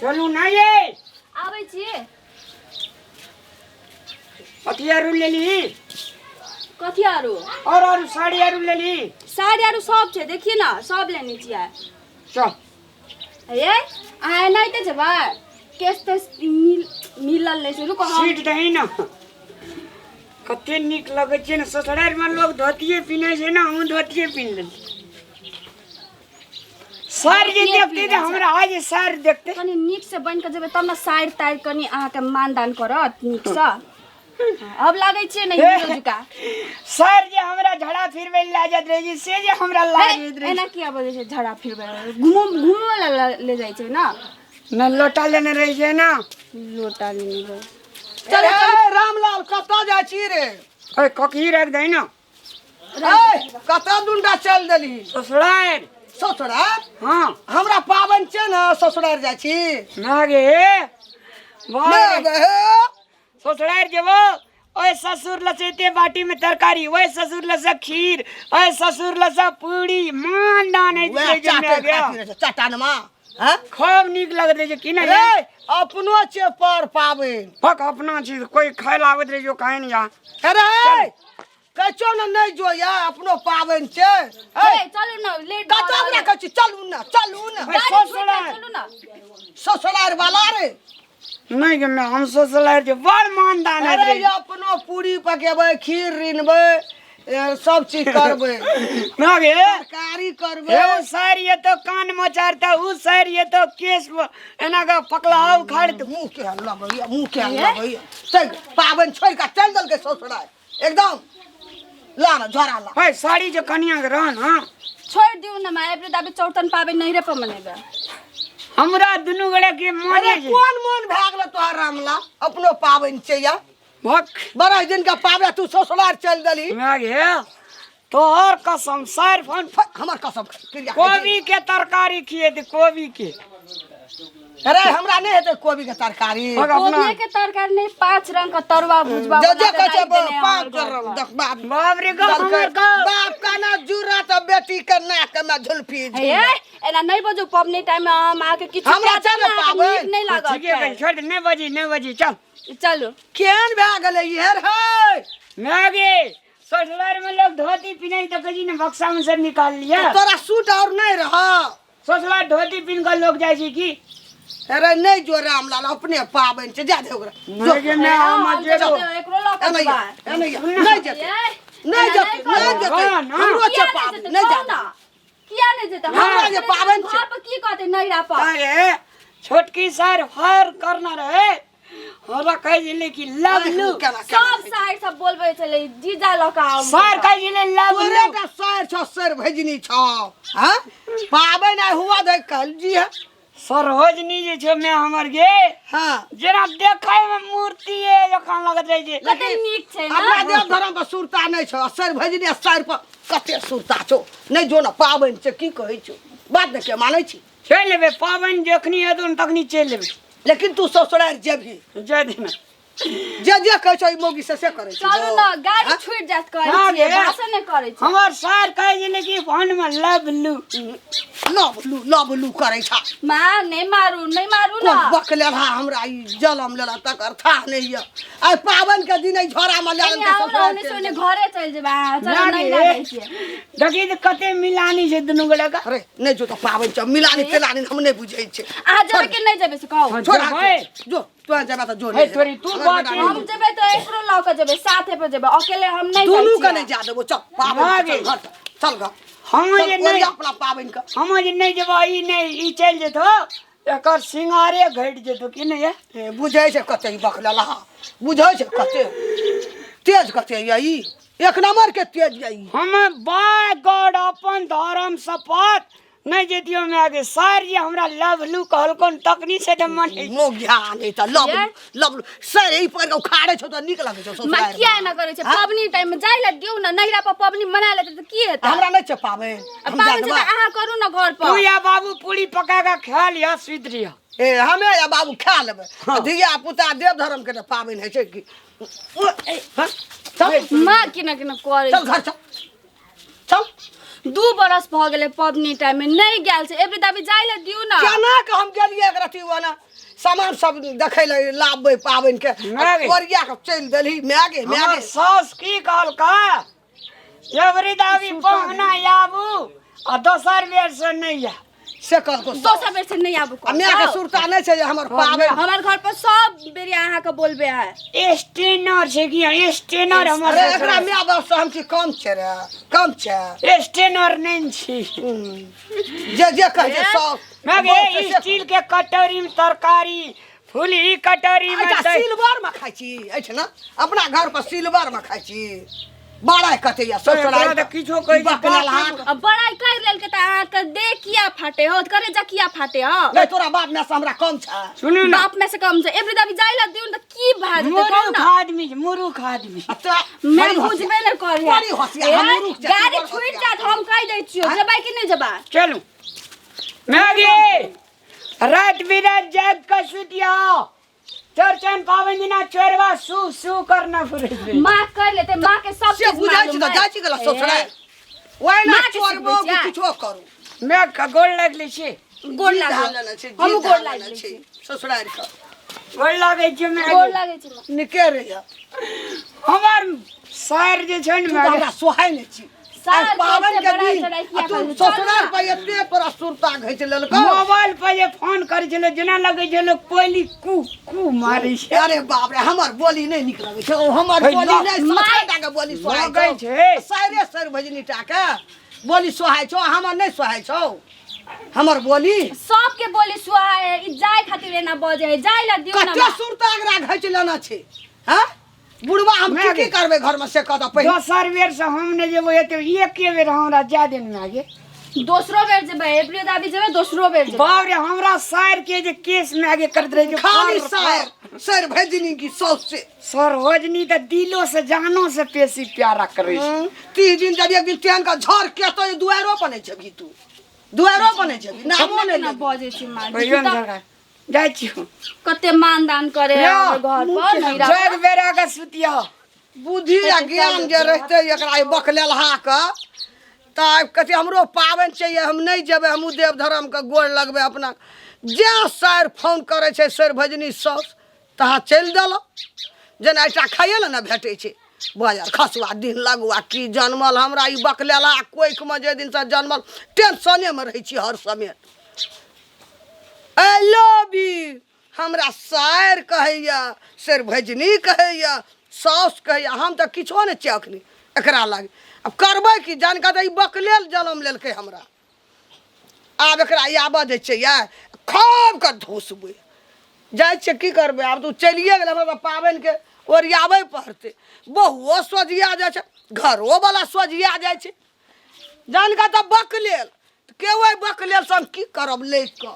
चलू ना ये। आबै छी। अथी आरू लेली? कथी आरू? और साड़ी आरू लेली? साड़ी आरू सब छै, देखिए ना, सब लेने छियै। चल। हे, अहाँ एनाहिते जेबै? केस तेस मिलल नहि छै, रुको हम। सीट दही ना, कते नीक लगै छै ने। ससुरारि में लोग धोतिए पिन्है छै ने, हमहूँ धोतिए पिन्ह लेली। सर जे धोतिए देखते जे पिन्है छै। हमरा आज सर देखते। कनि नीक से बनि कऽ जेबै तब ने साइड ताइड कनि अहाँके मानदान करत नीकसँ। अब लागै छियै ने हीरो जुका। सर जे हमरा झड़ा फिरबै लए जाइत रहै छै, से जे हमरा लागैत रहै। एना किया बजै छै? झड़ा फिरबै घुमो घुमो लए ले जाइ छै ने। न लोटा लेने रहै छै ने। लोटा लेने रहै। चल ए, रामलाल, कतऽ जाइ छी रे? ए, ककही राखि दही ने। ए, कतऽ दुंडा चल देली? ससुरारि। ससुरार? हाँ। हमरा पाबनि छै ने, ससुरार जाइ छी? ना गे। ना गे। ससुरारि जेबो, ओए ससुर लसेते बाटी में तरकारी, ओए ससुर लसे खीर, ओए ससुर लसे पूरी, मान दान है। वएह जे चाटे मैं गया। खातिर रहै छै, चटानमा हाँ? खूब नीक लगैत रहै छै की नहि? रे, अपनो छै पर पाबनि। फक, अपना चीज कोई खाय ला आबैत रहै छै, खाय नहीं जा। अरे कहै ने नहि जो या, अपनो पाबनि छै। हे, चलू ने, लेट भऽ कतऽ रहल ओकरा है। कहै छी चलू ने, चलू ने। भाई, गाड़ी छूटि ससुरार। जायत, चलू ने। ससुरार वाला रे। नहीं गे मैं, हम ससुरार जे बड़ मानदान है। अरे अपनो पूरी पकेबै, खीर रिनबै, सब चीज करबै। ना गे। तरकारी करबै। हे, ओ सर ये तो कान मचारता, उ सर ये तो केस एना का पकला उखाड़। मुँह केहन लगैया, मुँह केहन लगैया। चल, पाबनि छोड़ि कऽ चलि देलकै ससुरार एकदम। ला ना झोरा ला। भाई, साड़ी जो कनिया के रह ना। छोड़ि दियौ ने माय, एबरी दाबी चौरचन पाबनि नैहरे पर मनेबै। हमरा दुनू गोड़े के मन अरे छै। कोन मन भए गेल तोहर रामला? अपनो पाबनि छै या। भक। बड़ा दिन का पाबे, तू ससुरार चलि देली। मैं गे तोहर कसम सर फोन। हमर कसम क्रिया। कोबी के तरकारी खिएते, कोबी के। अरे हमरा नहि हेतै कोबी के तरकारी। भक अपना। कोबिये के तरकारी नहि, पाँच रंग के तरुआ भुजबा जे बना जे के कहै छै राखि देने हमर पाँच घर रंग पर। देख बाप। बाप रे गो, हमर गो। बाप का ना जुरा तऽ बेटी के नाक में झुलफी। हे, एना नहि बजू। पबनी टाइम में हम अहाँके किछु हमरा कह देब छै ने ने, अहाँके पाबनि। नीक नहि लागत। ठीके कहै, छोड़ दे, नहि बजी, नहि बजी, चल। चलू। केहन भए गेलै इहे रे? मैं गे ससुराल में लोग धोती पिन्है तऽ कहै छै ने बक्सा में से निकाल लिया। तोरा सूट और नहि रह? ससुराल धोती पिन्ह कऽ लोग जाइ छै की? अरे नहि जो रामलाल, अपने पाबनि छै, जा दे ओकरा। नहि गे, नहि, हम हम जेबो। तऽ एकरो लऽ कऽ एना जेबै। एना नहि जेतै, ये, नहि एना जेतै, नहि नहि करू। जेतै। ना, ना। हमरो छै किया नहि पाबनि। जेतै? नहि कहू जा। ने, किया नहि जेतै? हमरा जे पाबनि छै। घर पर की कहतै नैहरा पर? अरे छोटकी सर हर करना रहे, हमरा कहै छलै कि लव लू। केना केना? सब साइड सब बोलबै छलै जीजा लऽ कऽ आउ। सर कहै छलै लव तोरे लू। का सर छौ, सर भजनी छौ। हाँ, पाबनि आइ हुआ दे कहल जी है। सरोजनी जे छै मैं हमर गे। हाँ। जेना देखै में मूर्ति है जखन लगैत रहै छै। कते नीक छै ने। अपना देव धर्म पर सुरता नहि छौ, सर भजनी आ सर पर कते सुरता छौ। नहि जो ने, पाबनि छै। की कहै छौ, बात ने के मानै छी? चलि एबै, पाबनि जखनी हेतौ ने तखनी चलि एबै। लेकिन तू ससुरारि जेबही? जय दिना। जे जे कहै छौ ई मौगी से करै छी। चलू ने, गाड़ी छूटि जायत कहै हाँ छियै। गे। भाषण नहि करै छै। हमर सर कहै छलै कि फोन में लव लू। लव लू, लव लू करै छा। माँ, नहि मारू, नहि मारू ने। कोन बक लेलहा हमरा ई जलम लेलहा तकर थाह नहि यऽ। आइ पाबनि के दिन एहि झोरा मे लए कनि लेलकै आउ ने, ससुरारि ओने से चलि ओने गेल। घरे चलि जेबै अहाँ। चलू, ना नहि गे। लागै छियै। देखी तऽ कते मिलानी छै दुनू गोटा के। अरे नहि जो तऽ, पाबनि छै, मिलानी तिलानी हम नहि बुझै छियै। अहाँ जेबै कि नहि जेबै से कहू। छोड़। जेबै। जो तू जेबा तऽ जो। हे तोरी, तू बात हम जेबै तऽ एकरो लऽ कऽ जेबै, साथे पर जेबै, अकेले हम नहि जाइ दुनू के छियै। नहि जा देबो। चल, पाबनि छै, चल घर चल, चल घर। हम चल, जे नहि ओरिया अपना पाबनि के। हम जे नहि जेबै, ई नहि, ई चलि जेतौ, एकर सिंगारे घटि जेतौ कि नहि ये? ए, बुझै छै कते ई बकलेलहा, बुझै छै कते तेज, कते यऽ ई, एक नंबर के तेज यऽ ई। हम बाय गॉड अपन धर्म शपथ नहि जैतियो माय के। सर जे हमरा लव लू कहलकौन तखनी से तऽ मन मोह ज्ञान नहीं तऽ लव ये? लव सर ई पकड़ के उखाड़े छौ तऽ नीक लगै छौ माँ, ससुरारि किया मे? एना करै छै? हाँ? पबनी टाइम में जाइ लए दियौ ने, नैहरा पर पबनी मना लेतै तऽ की हेतै? हमरा नहि छै पाबनि। आ हम जा पाबनि छै देबै। तऽ अहाँ करू ने घर तू पर। या बाबू पूरी पका के खा लिअ, सुति रहिअ। ए, हमे या बाबू खा लेबै। आ धिया पुता देव धर्म के तऽ पाबनि होइ छै की? हाँ? चल। माँ, केना केना करै चल घर, चल चल। 2 बरस भऽ गेलै पबनी टाइम में नहीं गेल छै एबरी दाबी जाय ले दियौ ना। केना के हम गेलियै एक रति ओना सामान सब देखै लए लाबबै पाबनि के माय गे। ओरिया के चलि देलही माय गे माय हमर गे। सास की कहलका, एबरी दाबी पहुना आबू आ दोसर बेर से नहीं आ। से कहलको सास। दोसर बेर से नहीं आबू। आ माय के सुरता नहि छै जे हमर पाबनि। हमर घर पर सब बेरी अहाँ के बोलबे है। स्टेनर छै कि स्टेनर हमर। अरे एकरा माय बाप से हम की कम छै रे, कम छै? स्टेनर नहि छी। जे जे कहै छै सब मैं बहुत छै गे से। स्टील के कटोरी में तरकारी, फूली कटोरी में अच्छा दही। सिल्वर में खाइ छी अछि ने, अपना घर पर सिल्वर में खाइ छी। बड़ा कते या एकरा ससुराल तऽ किछो कहै छै, बकलेल बाप हाथ। अब बड़ाई कर लेल के त अहाँ के देह किया फाटे हो, करे जा किया फाटे हो? नहीं तोरा बाप में से हमरा कम छै। सुनू ना। बाप में से कम छै। एबरी दाबी जाय ला दियौ न त की भए जेतै कहू मुरुख ना। आदमी छै, मुरुख आदमी। आ तोरा मैं बड़ी बुझबे होशियार। न करे। बड़ी होशियार, हम ए, मुरुख छै, गाड़ी तू बड़ छूट होशियार। जात हम कहि दै छियौ, जेबै कि नहि जेबै? चलू मैगी, रात बिरात जाग के सुतिया, चौरचन पाबनि दिना चोरवा सू सू करना फुरे। माँ कर लेते, माँ के सब से चीज बुझै छी मालूम तऽ है। जाइ छी गेला ससुराल ए, ओहिना माँ के चोरबो सिखबै कि छै। किछो करू। मैं गोड़ लगले छी। गोड़ जी लागै। धान लेने छी, जी हमहूँ गोड़ धान लागि लेने लै छी छी। ससुराल के। गोड़ लागै छी मैं। गोड़ लागै छी माँ। निके रहिया। हमर सर जे छै ने तू तऽ हमरा सोहाय नहि छी। सार आइ पाबनि के के बड़ाई दिन चढ़ाई किया आ तू करू? ससुराल चलू ना। पर एते तोरा सुरता घीच लेलकौ। मोबाइल पर जे फोन करै छलै जेना लगै छै लोक कोयली कू कू मारै छै। अरे बाप रे, हमर बोली नहि नीक लगै छै। ओ हमर हे, बोली नहि माय- ससुराल के बोली सोहाय लगै छौ। छै। साइरे सर भजनी टा के बोली सोहाय छौ, हमर नहि सोहाय छौ हमर बोली। सबके बोली सुहाय है, ई जाय खातिर एना बजे है, जाय ला दियौ ना कते माँ। सुरता एकरा घीच लेना छै। हँ बुढ़वा, हम की माय की गे। करबै घर में से कह पहिने। दोसर बेर से हम नहि जेबै एते, एके बेर हमरा जा दिन में गे। दोसरो बेर जेबै, एबरी दाबी जेबै, दोसरो बेर जेबै। बाप रे, हमरा सार के जे केस में आगे करैत रहै छै। खाली फर, सार सर भजनी की साउस से। सरोजनी तऽ दिलो से जानो से बेसी प्यारा करै छै। 30 दिन जब एक दिन तेहन का झड़ के तो दुआरो पर नहि जेबही तू, दुआरो पर नहि जेबही, नामो नहि केना लेबही। बजै छै माँ? कहियो ने देखी तऽ सरकार जाइ छियौ। कते मानदान करे है यौ, हमर घर पर नैहरा पर। जग बेरा के सुतिया। बुद्धि आ ज्ञान जे रहतै एकरा ई बकलेलहा के तऽ कथी हमरो पाबनि छै, हम नहि जेबै, हमहूँ देव धर्मके गोड़ लगबै अपना। जे सर फोन करै छै सर भजनी साउस तहाँ चलि देलहुँ, जेना एकटा खाइए लए ने भेटै छै। बजर खसुआ दिन लगुआ की जनमल हमरा ई बकलेला कोखिमे, जे दिनसँ जनमल टेंशनेमे रहै छी हर समय। I love you हमरा सारि कहैया, सर भजनी कहैया, साउस कहैया, हम तऽ किछो नहि छियै अखनी एकरा लग। आब करबै की? जान कऽ तऽ ई बकलेल जनम लेलकै हमरा। आब एकरा आबऽ दै छियै या खूब कऽ धोसबै जाइ छियै। की करबै आब? तऽ ओ चलिए गेलै, हमरा तऽ पाबनिके ओरियाबै पड़तै। बहुओ सोझिया जाइ छै, घरोवला सोझिया जाइ छै। जान कऽ तऽ बकलेल के ओहि बकलेलसँ हम की करब लै कऽ।